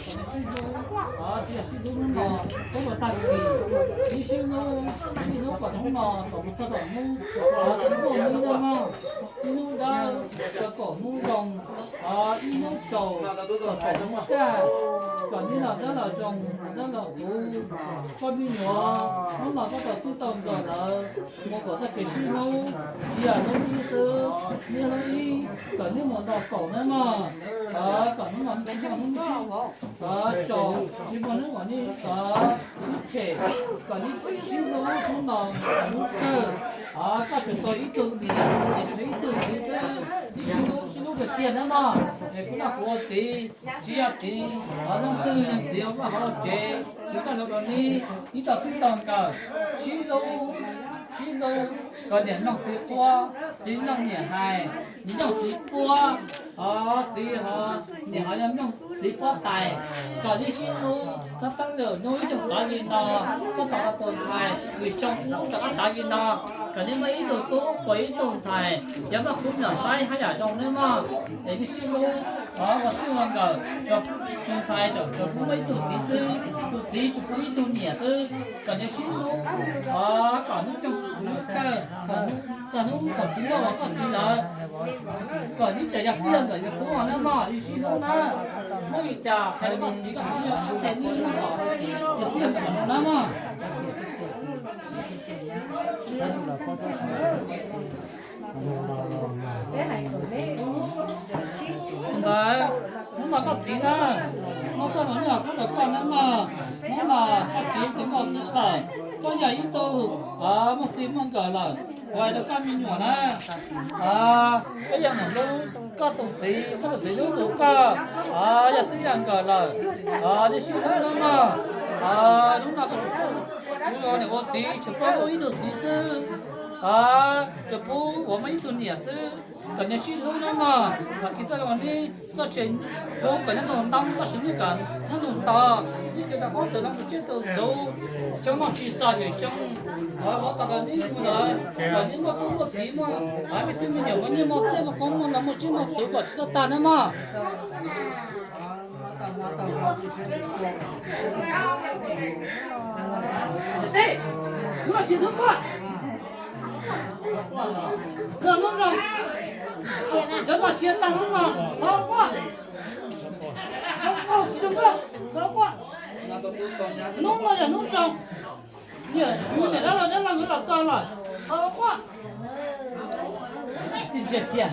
Kom nws sib hlub, tsis yog sib hlub hnub no, hlub kom tag kis, ib sib hlub, ib hlub kom hnub no kom mus txog tom hnub, tsis muaj hnub dawb mog, ib hnub dawb kom kaum hnub zoo, ib hnub tsaus kom kaum hnub kaj, kom neb los dawb los zoo, los dawb los huv. Koj me nyuam, hnub no koj tau txij tau nkawm lawm, mus kom txoj kev sib hlub, tsis yog hlub ib xwb, neb hlub ib, kom neb mus nto kaum nawb mog. Kom hnub no neb mus hlub ib, kom tsaus tsis muaj hnub uas neb sib tshem, kom neb sib hlub hnub no kom hnub kawg. Koj tseem tau ib tug niam, neb tseem tau ib tug txiv xwb, neb sib hlub sib hlub tiag tiag nawb mog. Es kuv noj kuv ua txiv, tsis yog txiv, qhov leej twg yog txiv ua vaj ua tsev, kuv txoj hlub rau neb, neb tau txij tau nkawm, sib hlub, sib hlub, kom niam mloog txiv quab, txiv mloog niam hais, niam mloog txiv puab, ho txiv ho, niam ho yog mloog txiv puab tais, kom neb sib hlub, txhob teeb lwm hnub ib xyoos tod li no, txhob tos tus ntxhais lwm xyoo rov qab tod li no, kom neb muaj ib tug tub puas ib tug ntxhais, yog muaj khub nyuam laib haj yam zoo nawb mog. Es neb sib hlub, ua txij ua nkawm, tus ntxhais tseem pub ib tug txiv xwb, tus txiv tseem pub ib tug niam xwb, kom neb sib hlub, kom hnub kawg, txog hnub kom tsis muaj uas koj txiv lawm, kom neb tseem yog txij yog nkawm li qub nawb mog, neb sib hlub na. Muaj li cas hais rau koj txiv koj txiv yog qhov tias neb hlub kom tsis txij yog nkawm no na mog. Ntxawm, hnub no koj txiv na, muab txoj no nyob qhov rau koj na mog. Hnub no koj txiv twb nkauj xwb lawm, koj yog ib tug muaj txij muaj nkawm lawm. Kuv hais rau koj me nyuam na, koj yeej hlub koj tus txiv, koj tus txiv hlub tus koj, yog txij yog nkawm lawm, neb sib hlub na mog. Hnub no kuv tso niam ua txiv tseem pub ib tug txiv xwb, tseem pub uas muaj ib tug niam xwb, kom neb sib hlub na mog. Koj txiv txoj zoo neb txoj sia pub kom nyob ntuj ntoo, txoj sia nyob kom nyob ntuj ntawd, neb kev rau qhov twg los tus tsiaj tus txhu, xyoo noj tsis xaus lwm xyoo, ua tau rau neb mus lawm, kom neb muaj txuj muaj kiv muaj, me tub me nyuam kom neb muaj txhiaj muaj koob muaj loo muaj tsiaj muaj txhu kom tsis txawj tag na mog. Hnub no tsis hnub quaj, hnub no hnub zoo, cov no tsis tag hnub no, thov quaj, thov quaj, tsis zoo quaj, thov quaj. Hnub no yog hnub zoo, niam, niam dab laug dab laug yuav los txog lawm, thov quaj. Ntsia kiag.